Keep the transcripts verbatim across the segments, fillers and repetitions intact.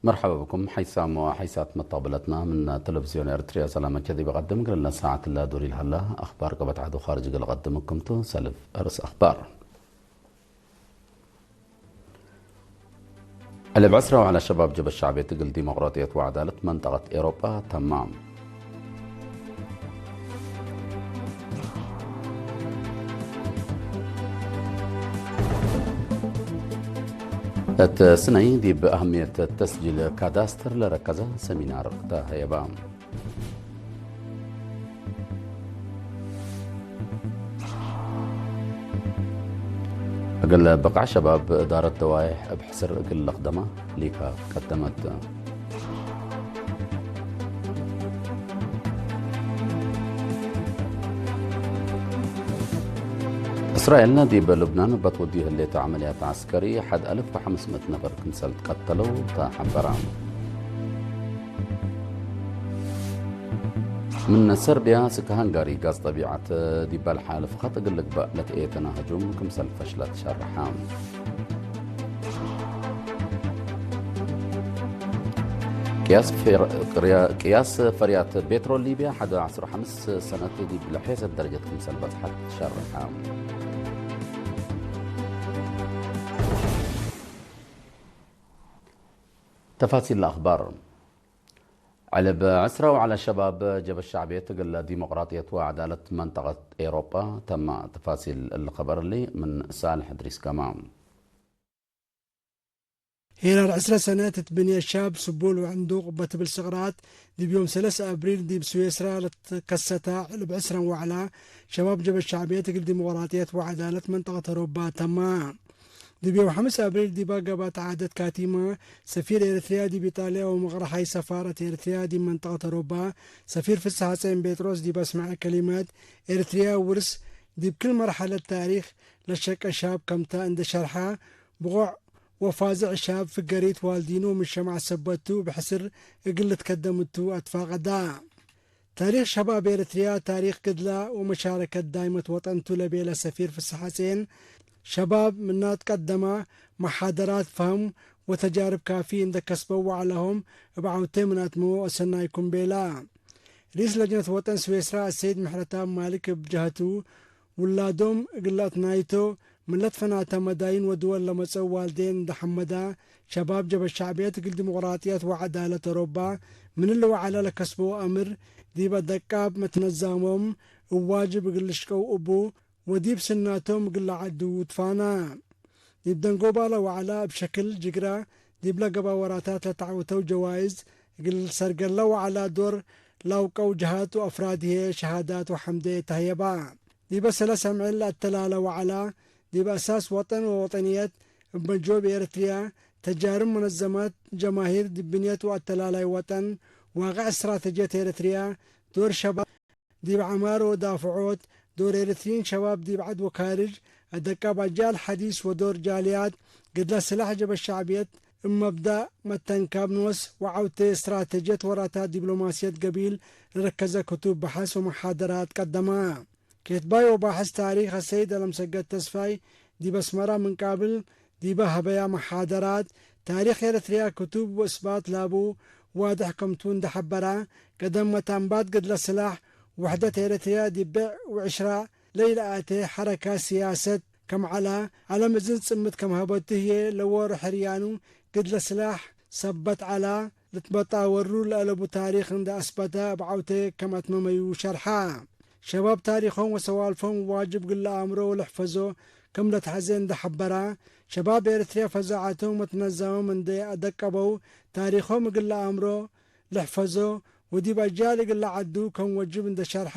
መርሐበ ብኩም ሐይሳም ወሐይሳት መተቅብለትና ምን ተለቪዝዮን ኤረትርያ። ሰላመ ከዲብ ቀድም እግል እለ ሳዐት እለ ዶል ኢልሀላ አኽባር ቀበት ዐድ ወኻርጅ እግል ቀድም እኩም ቱ። ሰልፍ ርእስ አኽባር። ዕልብ ዕስራ ወዐለ ሸባብ ጀብሀት ሸዕብየት እግል ዲሞቅራጥየት ወዐዳለት መንጠቀት ኤሮጳ ተማም። እት ስነይ ዲብ አህምየት ተስጂል ካዳስተር ለረከዘ ሰሚናር ተሀየበ። እግል ብቅዕ ሸባብ እዳረት ደዋይሕ እብ ሕስር እግል ለክደማ ሊካ ቀደመት። እስራኤል ዲብ ልብናን እበ ትወድዩ ህሌት ዐመልያት ዐስከሪ ሐድ አልፍ ወሐምስ ምእት ነፈር ክምሰል ትቀተለው ተሐበረ። ምን ሰርቢያ እስክ ሃንጋሪ ጋዝ ጠቢዐት ዲብ በልሐ ልፍከት እግል ልግበእ ለትኤተነ ህጁም ክምሰል ፈሽለት ሸርሐ። ቅያስ ፌር-፣ ቅርያ-፣ ቅያስ ፈርያት ቤትሮል ሊብያ ሐድ ዐስር ወሐምስ ሰነት ዲብ ለሔሰት ደረጀት ክምሰል በጽሐት ሸርሐ። ተፋሲል ለአኽባር። ዕልብ ዕስራ ወዐለ ሸባብ ጀብሀት ሸዕብየት እግል ዲሞቅራጥየት ወዐዳለት መንጠቀት ኤሮጳ ተመ። ተፋሲል እሊ ኸበር እሊ ምን ሳልሕ እድሪስ ከማ። ሄራር ዕስረ ሰነት ትትብንየ ሻብ ስቡል ወዕንዱቅ በትብል ስቅራት፣ ዲብ ዮም ሰለስ አብሪል ዲብ ስዌስራ ለትከሰተ ዕልብ ዕስረን ወዐለ ሸባብ ጀብሀት ሸዕብየት እግል ዲሞቅራጥየት ወዐዳለት መንጠቀት ኤሮጳ ተመ። ዲብ ዮም ሐምስ አብሪል ዲበ ገብአት ዓደት ካቲመ፣ ሰፊር ኤረትርያ ዲብ ኢጣልያ ወመቅረሓይ ሰፋረት ኤረትርያ ዲብ መንጠቀት አውሮፓ፣ ሰፊር ፍስሐጼን ጴጥሮስ ዲብ አስመዐ ከሊመት፣ ኤረትርያ ውርስ ዲብ ክል መርሐለት ታሪክ ለሸቀ ሻብ ከምተ እንዴ ሸርሐ፣ ብቆዕ ወፋዝዕ ሻብ ፍገሪት ዋልዲኑ ምሸማዕ ሰበት ቱ እብ ሕስር እግል ልትከደም ቱ አትፋቀዳ። ታሪክ ሸባብ ኤረትርያ ታሪክ ግድላ ወመሻረከት ዳይመት ወጠን ቱ ለቤለ ሰፊር ፍስሐጼን፣ ሸባብ ምናት ቀደመ መሓደራት ፈህም ወተጃርብ ካፊ እንደ ከስበው ወዐለሆም እብ ዐውቴ ምን አትመው አሰናይኩም ቤላ። ርኢስ ለጅነት ወጠን ስዌስራ አሰይድ ምሕረተአብ ማልክ እብ ጀሀቱ፣ ውላዶም እግል ለአትናይቶ፣ ምን ለትፈናተ መዳይን ወድወል ለመጽአው ዋልዴን እንደ ሐመዳ፣ ሸባብ ጀብሀት ሸዕብየት እግል ዲሞቅራጥየት ወዐዳለት አውሮፓ ምን እሊ ወዐለ ለከስበው አምር፣ ዲብ አደቃብ መትነዛሞም እብ ዋጅብ እግል ልሽቀው እቡ ወዲብ ስናቶም እግል ለዐድዉ ትፋና። ዲብ ደንጎባ ለወዐለ እብ ሸክል ጅግረ ዲብለ ገብአ ወራታት ለተዐውተው ጀዋይዝ እግል ሰርገለ ወዐለ ዶር ለአውቀው ጀሃት ወአፍራድ ህዬ ሸሃዳት ወሐምዴ ተህየባ። ዲበ ሰለስ አምዕል ለአተላለ ወዐለ፣ ዲብ አሳስ ወጠን ወወጠንየት፣ እብ መጆብ ኤረትርያ፣ ተጃርም መነዘማት ጀማሂር ዲብ ብንየት ወአተላላይ ወጠን፣ ዋቅዕ እስትራተጅየት ኤረትርያ፣ ዶር ሸባብ ዲብ ዐማር ወዳፍዖት፣ ዶር ኤረትርዪን ሸባብ ዲብ ዐድ ወካርጅ፣ አደቃብ አጃል ሐዲስ ወዶር ጃልያት፣ ግድለ ስላሕ ጀበ ሸዕብየት፣ እብ መብዳእ መተንካብ ኖስ ወዐውቴ እስትራተጅየት ወራታት ዲብሎማስየት ገቢል ለረከዘ ክቱብ በሐስ ወመሓደራት ቀደማ። ኬትባይ ወባሕስ ታሪክ አሰይድ አለምሰገድ ተስፋይ ዲብ አስመራ ምን ቃብል ዲበ ሀበያ መሓደራት፣ ታሪክ ኤረትርያ ክቱብ ወእስባት ላቡ ዋድሕ ከምቱ እንዴ ሐበረ፣ ቀደም መታንባት ግድለ ስላሕ ውሕደት ኤረትርያ ዲብ ብዕ ወዕሽራ ለኢለአቴ ሐረካት ስያሰት ከም ዐለ፣ ዐለም እዝን ጽምት ከም ሀበቱ ህዬ ለዎሮ ሕርያኑ ግድለ ስላሕ ሰበት ዐለ። ልትበጣወሩ ለአለቡ ታሪክ እንዴ አስበተ እብ ዐውቴ ከም አትመመዩ ሸርሐ። ሸባብ ታሪኮም ወሰዋልፎም ዋጅብ እግል ለአምሮ ወለሕፈዞ ከም ለትሐዜ እንዴ ሐበረ፣ ሸባብ ኤረትርያ ፈዛዐቶም ወትነዛሞም እንዴ አደቀበው ታሪኮም እግል ለአምሮ ለሕፈዞ ወዲብ አጅያል እግል ለዐዱ ከም ወጅብ እንዴ ሸርሐ፣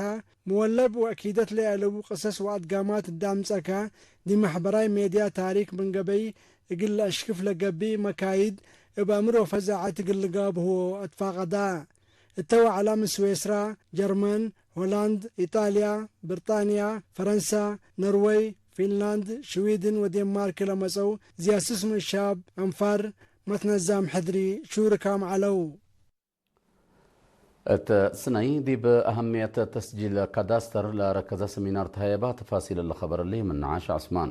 መወለብ ወአኪደት ለአለቡ ቅሰስ ወአድጋማት እንዴ አምጸከ፣ ዲብ መሕበራይ ሜድያ ታሪክ ምን ገበይ እግል ለአሽክፍ ለገብእ መካይድ እብ አምር ወፈዛዐት እግል ልጋብህዎ አትፋቀዳ። እተ ወዐለ ምን ስዌስራ፣ ጀርመን፣ ሆላንድ፣ ኢጣልያ፣ ብርጣንያ፣ ፈረንሳ፣ ኖርወይ፣ ፊንላንድ፣ ሽዊድን ወዴንማርክ ለመጸው ዝያስስ ምን ሻብ፣ አንፋር፣ መትነዛም ሕድሪ ሹርካም ዐለው። እት ስነይ ዲብ አህምየት ተስጂል ካዳስተር ለረከዘ ሰሚናር ተሀየባ። ተፋሲል እሊ ኸበር እሊ ምን ነዓሽ ዐስማን።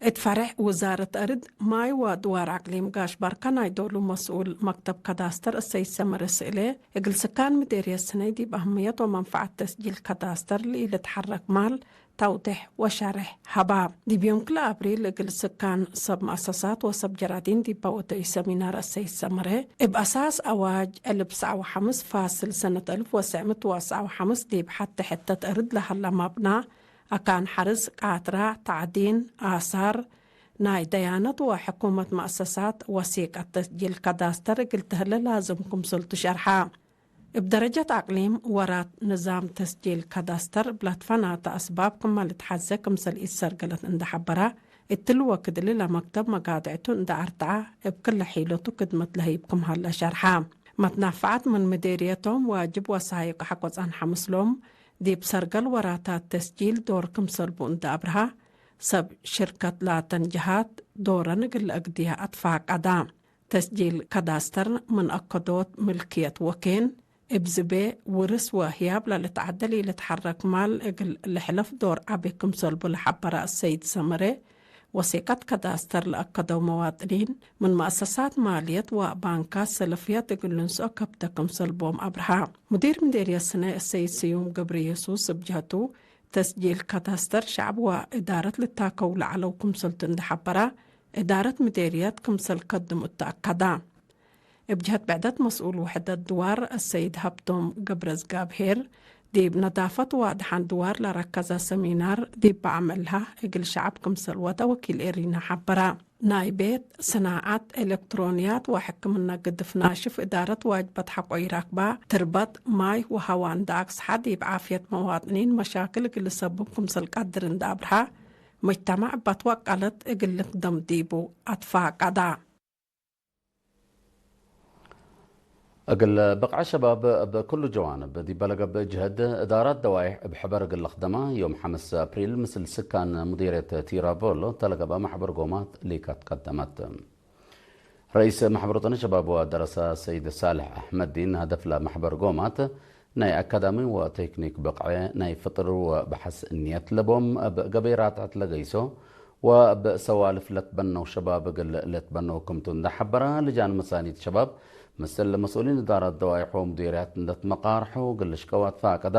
እት ፈሬዕ ውዛረት አርድ፣ ማይ ወአድዋር አቅሊም ጋሽ ባርካ ናይ ዶሉ መስኡል መክተብ ከዳስተር እሰይድ ሰመረ ስእለ፣ እግል ስካን ምዴርየት ስነይ ዲብ አህምየት ወመንፈዐት ተስጂል ከዳስተር ለኢልትሐረክ ማል ተውዴሕ ወሸሬሕ ሀባ። ዲብ ዮም ክልኤ አብሪል እግል ስካን ሰብ መአሰሳት ወሰብ ጀራዲን ዲብ በወደዩ ሰሚናር እሰይድ ሰመረ፣ እብ አሳስ አዋጅ አልብ ሰዓ ወሐምስ ፋስል ሰነት አልፍ ወሰዕ ምእት ወሰዓ ወሐምስ ዲብ ሐቲ ሕተት አርድ ለሀለ መብና፣ አካን ሐርስ፣ ቃትራ፣ ተዕዲን፣ አሳር፣ ናይ ደያነት ወሕኩመት መአሰሳት ወሲቀት ተስጂል ከዳስተር እግል ተህለ ላዝም ክምሰልቱ ሸርሐ። እብ ደረጀት አቅሊም ወራት ንዛም ተስጂል ከዳስተር እብ ለትፈናተ አስባብ ክመ ልትሐዜ ክምሰል ኢትሰርገለት እንደ ሐበረ፣ እትሊ ወክድ እሊ ለመክተብ መጋድዕቱ እንደ አርትዐ እብ ክለ ሒለቱ ክድመት ለህይብ ክም ሀለ ሸርሐ። መትናፈዐት ምን ምዴርየቶም ዋጅብ ወሳይቅ ሐቆ ጸንሐ ምስሎም፣ ዲብ ሰርገል ወራታት ተስጂል ዶር ክምሰልቡ እንደ አብርሃ፣ ሰብ ሽርከት ላተን ጀሃት ዶረን እግል ለአግድያ አትፋቀዳ። ተስጂል ከዳስተር ምን አከዶት ምልክየት ወኬን፣ እብ ዝቤ፣ ውርስ ወህያብ ለልትዐደል ኢልትሐረክ ማል እግል ልሕለፍ ዶር ዐቢ ክምሰልቡ ለሐበረ አሰይድ ሰመረ፣ ወሴቀት ከዳስተር ለአከደው መዋጥኒን፣ ምን መአሰሳት ማልየት ወባንካት ሰለፍያት እግል ልንስኦ ከብተ ክምሰል ቦም አብርሃ። ሙዲር ምዴርየት ስነ እሰይድ ስዩም ገብረየሱስ እብ ጀህቱ፣ ተስጂል ካዳስተር ሸዕብ ወእዳረት ልታከው ለዐለው ክምሰልቱ እንዴ ሐበረ፣ እዳረት ምዴርየት ክምሰል ከድም እተ አከዳ። እብ ጀህት ብዕደት መስኡል ውሕደት ድዋር አሰይድ ሀብቶም ገብረዝጋብሄር፣ ዲብ ነዳፈት ወአድሓን ድዋር ለረከዘ ሰሚናር ዲብ በዐም እልሃ እግል ሸዐብ ክምሰል ወደ ወኪል ኤሪና ሐበረ። ናይ ቤት፣ ሰናዐት፣ ኤለክትሮንያት ወሕክምና ግድፍ ናሽፍ እዳረት ዋጅበት ሐቆ ኢራክባ፣ ትርበት፣ ማይ ወሀዋ እንደ አግስሐ ዲብ ዓፍየት መዋጥኒን መሻክል እግል ልሰብብ ክምሰል ቀድር እንደ አብርሃ፣ መጅተማዕ እብ አትወቀለት እግል ልክደም ዲቡ አትፋቀዳ። እግል ብቅዐ ሸባብ እብ ክሉ ጀዋንብ ዲበ ለገብእ ጅህድ፣ እዳራት ደዋይሕ እብ ሕበር እግል ልክደማ፣ ዮም ሐምስ አፕሪል ምስል ስካን ሙዲርየት ቲራቮሎ እተ ለገብአ መሕበር ጎማት ሊካት ቀደመት። ረኢስ መሕበር ወጠኒ ሸባብ ወደረሰ ሰይድ ሳልሕ አሕመዲን፣ ሀደፍ ለመሕበር ጎማት ናይ አካዳሚ ወቴክኒክ ብቅዐ፣ ናይ ፍጥር ወበሐስ ንየት ለቦም እብ ገበይ ራትዐት ለገይሶ፣ ወእብ ሰዋልፍ ለትበነው ሸባብ እግል ልትበነው ክምቱ እንደ ሐበረ፣ ልጃን መሳኒት ሸባብ ምስል መስኡሊን እዳራት ደዋይሕ ወሙዲርያት እንደ ትመቃርሐው እግል ልሽቀው አትፋቀደ።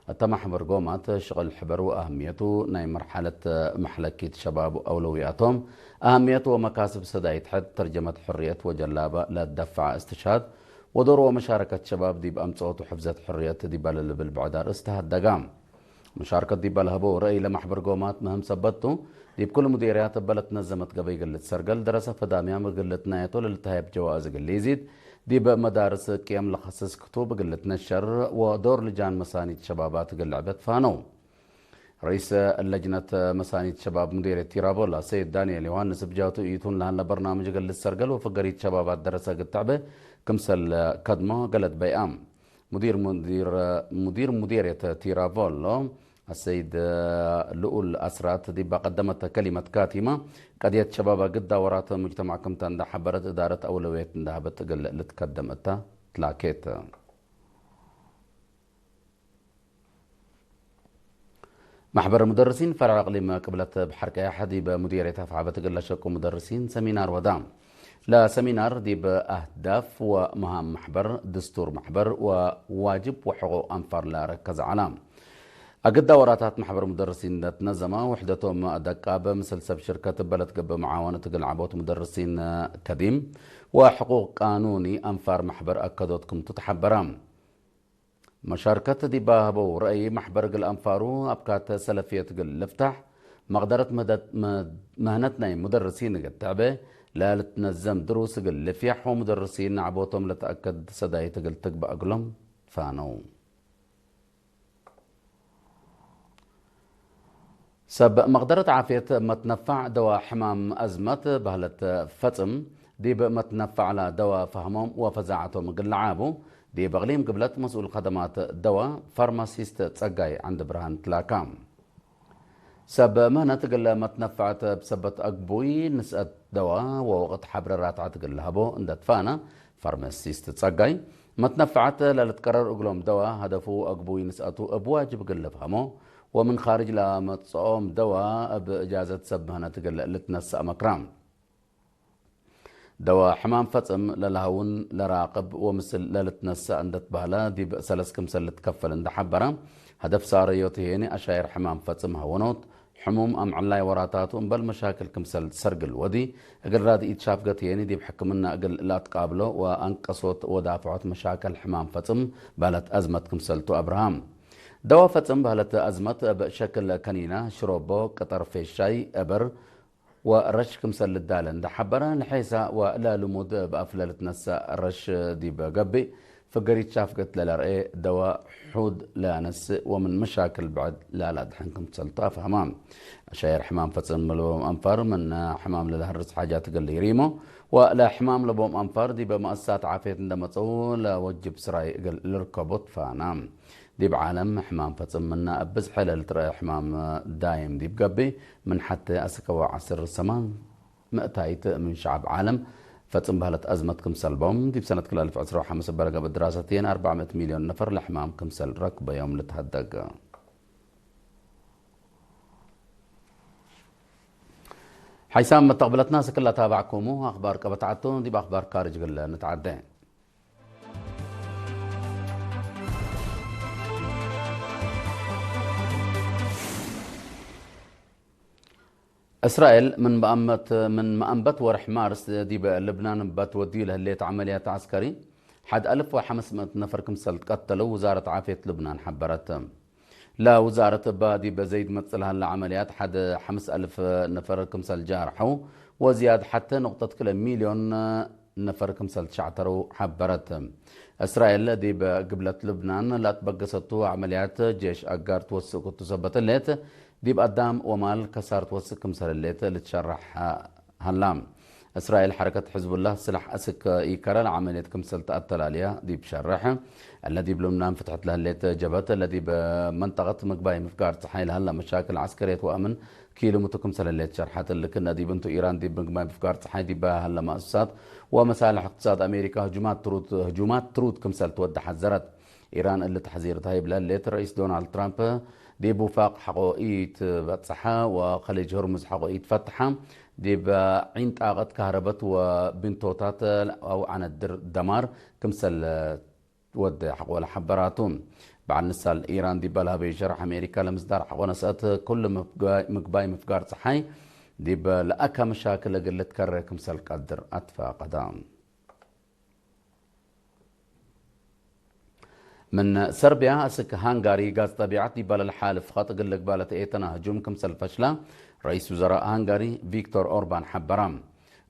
እተ መሕበር ጎማት ሽቅል ሕበር ወአህምየቱ፣ ናይ መርሐለት መሕለኪት ሸባብ አውለውያቶም፣ አህምየት ወመካስብ ሰዳይት ሕድ፣ ተርጀመት ሕርየት ወጀላበ ለትደፈዐ እስትሽሃድ ወዶር ወመሻረከት ሸባብ ዲብ አምጽኦት ወሕፍዘት ሕርየት ዲበ ለልብል ብዕድ አርእስ ተሀደጋ። መሻርከት ዲበ ለሀበው ረአይ ለመሕበር ጎማት ምህም ሰበት ቱ፣ ዲብ ክሉ ሙዲርያት እበ ለትነዘመት ገበይ እግል ልትሰርገል፣ ደረሰ ፈዳምያም እግል ልትናየቶ ለልትሀየብ ጀዋእዝ እግል ሊዚድ፣ ዲብ መዳርስ ቅየም ለከስስ ክቱብ እግል ልትነሸር፣ ወዶር ልጃን መሳኒት ሸባባት እግል ልዕበ ትፋነው። ረኢስ ለጅነት መሳኒት ሸባብ ሙዲርየት ቲራቮላ ሰይድ ዳንኤል ዮሐንስ እብ ጃቱ፣ ኢቱን ለሀለ በርናምጅ እግል ልትሰርገል ወፍገሪት ሸባባት ደረሰ እግል ትዕበ ክምሰል ከድሞ ገለድ በይአም። ሙዲር ሙዲር፣ ሙዲር ሙዲርየት ቲራቮሎ አሰይድ ልኡል አስራት ዲባ ቀደመተ ከሊመት ካቲመ፣ ቀድየት ሸባብ አግዳ ወራት ሙጅተማዕ ክምተ እንደ ሐበረት፣ እዳረት አውለውየት እንደ ሀበት እግል ልትከደም እተ ትላኬት። መሕበር ሙደርሲን ፈርዕ እቅሊም ቅብለት እብ ሐርቀያሕ ዲብ ሙዲርየት አፍዓበት እግል ለሸቁ ሙደርሲን ሰሚናር ወዳ። ለሰሚናር ዲብ አህዳፍ ወመሃም መሕበር፣ ድስቱር መሕበር ወዋጅብ ወሕቁቅ አንፋር ለረከዘ ዐለ። አግዳ ወራታት መሕበር ሙደርሲን ለትነዘመ ውሕደቶም ደቃብ ምስል ሰብ ሽርከት እበ ለትገብእ መዓወነት እግል ዐቦት ሙደርሲን ከዲም ወሕቁቅ ቃኑኒ አንፋር መሕበር አከዶት ክምቱ ተሐበረ። መሻርከት ዲባ ሀበው ረአይ፣ መሕበር እግል አንፋሩ አብካተ ሰለፍየት እግል ልፍታሕ፣ መቅደረት ምህደት-፣ መ-፣ ምህነት ናይ ሙደርሲን እግል ትዕበ፣ ለልትነዘም ድሩስ እግል ልፍያሕ ወሙደርሲን ዐቦቶም ለተአከድ ሰዳይት እግል ትግበእ እግሎም ፋነው። ሰብ መቅደረት ዓፍየት መትነፋዕ ደዋ ሕማም አዝመት በህለት ፈጽም፣ ዲብ መትነፋዕላ ደዋ ፈህሞም ወፈዛዐቶም እግል ለዓቡ፣ ዲብ እቅሊም ግብለት መስኡል ከደማት ደዋ ፋርማሲስት ጸጋይ ዐንድ ብርሃን ትላካ። ሰብ ምህነት እግል መትነፋዕት እብ ሰበት አግቡይ ንስአት ደዋ ወወቅት ሐብረ ራትዐት እግል ለሀቦ እንደ ትፋነ፣ ፋርማሲስት ጸጋይ፣ መትነፋዕት ለልትቀረር እግሎም ደዋ፣ ሀደፉ አግቡይ ንስአቱ እብ ዋጅብ እግል ልፍሀሞ ወምን ካርጅ ለመጽኦም ደዋ እብ እጃዘት ሰብ ምህነት እግል ልትነሰእ መክራ። ደዋ ሕማም ፈጽም ለለሀውን ለራቅብ ወምስል ለልትነሰእ እንደ ትበህለ ዲብ ሰለስ ክምሰል ልትከፈል እንደ ሐበረ፣ ሀደፍ ሳረዮት ህዬኒ አሻይር ሕማም ፈጽም ሀወኖት፣ ሕሙም አምዕላይ ወራታቱ እምበል መሻክል ክምሰል ሰርግል ወዲ፣ እግል ራድኢት ሻፍገት ህዬኒ ዲብ ሕክምና እግል ለአትቃብሎ ወአንቀሶት ወዳፍዖት መሻክል ሕማም ፈጽም በህለት አዝመት ክምሰልቱ አብርሃም። ደዋ ፈጽም በህለት አዝመት እብ ሸክል ከኒና፣ ሽሮቦ፣ ቅጠር ፌሻይ፣ እብር፣ ወረሽ ክምሰል ልዳለ እንደ ሐበረ፣ ለሔሳ ወለልሙድ እብ አፍለ ልትነሰእ ረሽ ዲብ ገብእ፣ ፍገሪት ሻፍገት ለለርኤ ደዋ ሑድ ለአነስእ ወምን መሻክል ብዕድ ለለአድሕን ክምሰልቱ አፍሀማ። አሻይር ሕማም ፈጽም ለቦም አንፋር ምን ሕማም ለለሀርስ ሓጃት እግል ይሪሞ፣ ወለሕማም ለቦም አንፋር ዲበ መአሳት ዓፍየት እንደ መጸው ለወጅብ ስራይ እግል ልርከቦ ትፋና። ዲብ ዓለም ሕማም ፈጽም ምነ እብ ብዝሐ ለልትረአ ሕማም ዳይም ዲብ ገብእ፣ ምን ሐቴ አስከ ወዐስር ሰማን ምእታይት ምን ሸዐብ ዓለም ፈጽም በህለት አዝመት ክምሰል ቦም፣ ዲብ ሰነት ክልኤ አልፍ ዕስራ ወሐምስ በረገብእ ድራሰት የን አርበዕ ምእት ሚልዮን ነፈር ለሕማም ክምሰል ረክበዮም ልትሀደግ። ሓይሳም መተቅብለትና ስክላ ታባዕኩሙ አክባር ቀበት ዐቱ፣ ዲብ አክባር ካርጅ እግል ንትዓደ። እስራኤል ምን መአመት፣ ምን መአንበት ወርሕ ማርስ ዲብ ልብናን እበ ትወድዩ ለህሌት ዐመልያት ዐስከሪ፣ ሐድ አልፍ ወሐምስ ምእት ነፈር ክምሰል ትቀተለው ውዛረት ዓፍየት ልብናን ሐበረት። ለውዛረት እበ ዲብ ዘይድ መጽእ ለሀለ ዐመልያት ሐድ ሐምስ አልፍ ነፈር ክምሰል ጃርሐው ወዝያድ ሐቴ ኑቅጠት ክልኤ ሚልዮን ነፈር ክምሰል ትሸዕተረው ሐበረት። እስራኤል ዲብ ግብለት ልብናን ለአትበገሰቱ ዐመልያት ጄሽ አጋር ትወስክ እቱ ሰበት ህሌት፣ ዲብ አዳም ወማል ከሳር ትወስክ ክምሰል ህሌት ልትሸረሕ ሀላ። እስራኤል ሐረከት ሕዝቡላህ ስላሕ አስክ ኢከረ ለዐመልየት ክምሰል ተአተላልያ ዲብ ሸርሕ፣ እለ ዲብ ልብናን ፍትሐት ለህሌት ጀብሀት፣ እለ ዲብ መንጠቀት ምግባይ ምፍጋር ጸሓይ ለሀላ መሻክል ዐስከርየት ወአምን ኪልምቱ ክምሰል ህሌት ሸርሐት። እሊ ክእነ ዲብ እንቱ ኢራን ዲብ ምግባይ ምፍጋር ጸሓይ ዲበ ሀለ መአሰሳት ወመሳልሕ እቅትሳድ አሜሪካ ህጁማት ትሩድ፣ ህጁማት ትሩድ ክምሰል ትወዴ ሐዘረት። ኢራን እሊ ተሕዚር ተሀይብ ለህሌት፣ ረኢስ ዶናልድ ትራምፕ ዲብ ውፋቅ ሐቆ ኢትበጽሐ ወከሊጅ ሆርሙዝ ሐቆ ኢትፈትሐ፣ ዲብ ዒን ጣቀት ካህረበት ወብንቶታት አው ዐነድር ደማር ክምሰል ወዴ ሐቆ ለሐበራቱ። በዐል ንሳል ኢራን ዲበ ለሀበዩ ሸርሕ፣ አሜሪካ ለምስዳር ሐቆ ነስአት፣ ኩሉ ምግባይ፣ ምግባይ ምፍጋር ጸሓይ ዲብ ለአካ መሻክል እግል ልትከሬ ክምሰል ቀድር አትፋቀዳ። ምን ሰርቢያ እስክ ሃንጋሪ ጋዝ ጠቢዐት ዲበ ለልሓልፍ ኸጥ እግል ልግባእ ለተኤተነ ህጁም ክምሰል ፈሽለ ረኢስ ውዘራእ ሃንጋሪ ቪክቶር ኦርባን ሐበረ።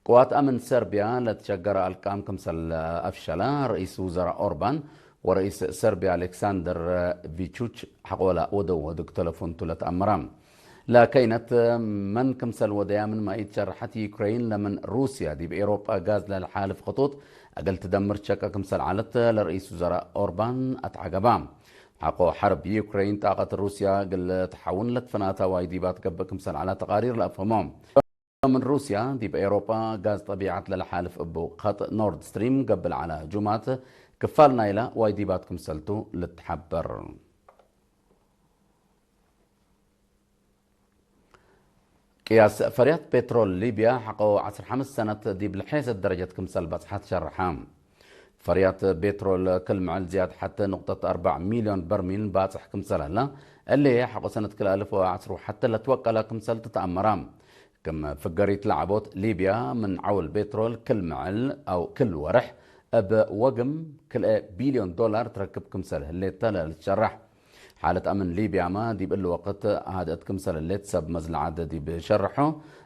ቅዋት አምን ሰርቢያ ለትሸገረ አልቃም ክምሰል አፍሸለ ረኢስ ውዘራእ ኦርባን ወረኢስ ሰርቢያ አሌክሳንደር ቪቹች ሐቆላ ወደው ወድግ ተለፎንቱ ለተአመረ። ለከይነት መን ክምሰል ወደያ ምንመ ኢትሸረሐት፣ ዩክረይን ለምን ሩስያ ዲብ ኤሮጳ ጋዝ ለልሓልፍ ክጡጥ እግል ትደምር ሸቀ ክምሰል ዐለት ለረኢስ ውዘራእ ኦርባን አትዐገባ። ሐቆ ሐርብ ዩክረይን ጣቀት ሩስያ እግል ተሐውን ለትፈናታ ዋይ ዲባ ትገብእ ክምሰል ዐለ ተቃሪር ለአፍህሞ። ምን ሩስያ ዲብ ኤሮጳ ጋዝ ጠቢዐት ለለሓልፍ እቡ ኸጥ ኖርድ ስትሪም ገብእ ለዐለ ህጁማት ክፋል ናይለ ዋይ ዲባት ክምሰልቱ ልትሐበር። ቅያስ ፈርያት ፔትሮል ሊብያ ሐቆ ዐስር ሐምስ ሰነት ዲብ ለሐይሰት ደረጀት ክምሰል በጽሐት ሸርሐ። ፈርያት ቤትሮል ክል ምዕል ዝያድ ሐቴ ኑቅጠት አርበዕ ሚልዮን በርሚል ባጽሕ ክምሰል ህለ፣ እሊ ሐቆ ሰነት ክል አልፍ ወዐስር ወሐቴ ለትወቀለ ክምሰል ትትአመረ። ክም ፍገሪት ለዐቦት ሊብያ ምን ዐውል ቤትሮል ክል ምዕል አው ክል ወርሕ እብ ወግም ክልኤ ቢልዮን ዶላር ትረክብ ክምሰል ህሌት ተ ለልትሸረሕ። ሓለት አምን ሊብያመ ዲብ እሊ ወቅት ሃድአት ክምሰል ህሌት ሰብ መዝለዓት ዲብ ሸርሖ፣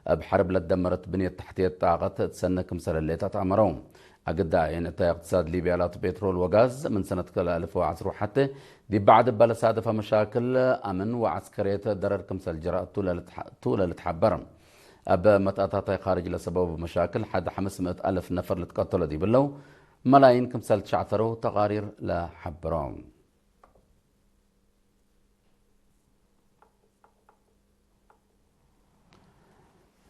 እብ ሐርብ ለትደመረት ብንየት ተሕትየት ጣቀት ትሰነ ክምሰል ህሌት አትአመረው። አግዳይን እተ እቅትሳድ ሊብያ ላቱ ፔትሮል ወጋዝ ምን ሰነት ክልኤ አልፍ ወዐስር ወሐቴ ዲብ በዕድ እበ ለሳደፈ መሻክል አምን ወዐስከርየት ደረር ክምሰል ጀረ ቱ ለልትሐ-፣ ቱ ለልትሐበር። እብ መትአታታይ ካርጅ ለሰበቡ መሻክል ሐድ ሐምስ ምእት አልፍ ነፈር ልትቀተሎ ዲብ ህለው፣ መላይን ክምሰል ትሸዕተረው ተቃሪር ለሐብሮ።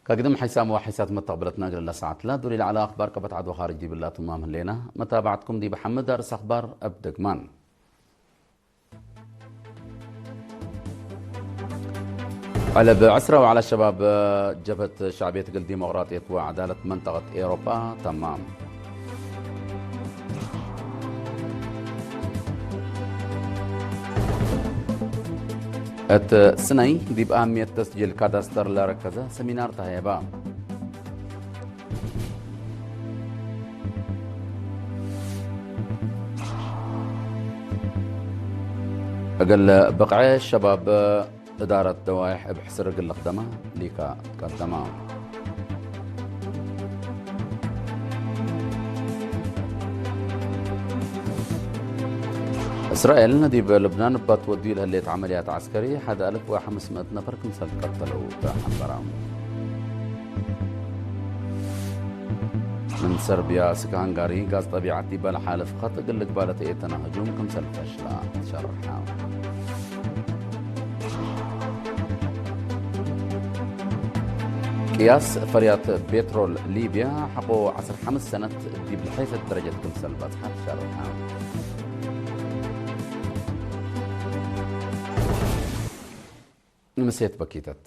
ከግድም ሐይሳም ወሐይሳት መተቅብለትና እግል ለሰዓት ለዱሪ ለዐለ አኽባር ቀበት ዐድ ወኻርጅ ዲብላ ትማም ህሌና። መታባዕትኩም ዲብ ሐምድ አርእስ አኽባር እብ ደግማን። ዐለ ብዕስረ ወዐለ ሸባብ ጀብህት ሸዕብየት እግል ዲሞቅራጥየት ወዐዳለት መንጠቀት ኤውሮጳ ተማም። እት ስነይ ዲብ አህምየት ተስጂል ካዳስተር ለረከዘ ሰሚናር ተሀየበ። እግል ብቅዐ ሸባብ እዳረት ደዋይሕ እብ ሕስር እግል ልክደማ ሊካ ትቀደማ። እስራኤል ዲብ ልብናን እባ ትወድዩ ለህሌት ዐመልያት ዐስከሪ ሐድ አልፍ ወሐምስ ምእት ነፈር ክምሰል ቀተለው ተሐበረ። ምን ሰርብያ እስክ ሃንጋሪ ጋዝ ጠቢዐት ዲበ ለሓልፍ ኸጥ እግል ልግባእ ለተኤተነ ህጁም ክምሰል ፈሽለ ትሸርሐ። ቅያስ ፈርያት ቤትሮል ሊብያ ሐቆ ዐስር ሐምስ ሰነት ዲብ ለሐይሰት ደረጀት ክምሰል በጽሐት ሸርሐ። ምሴት በኪተት።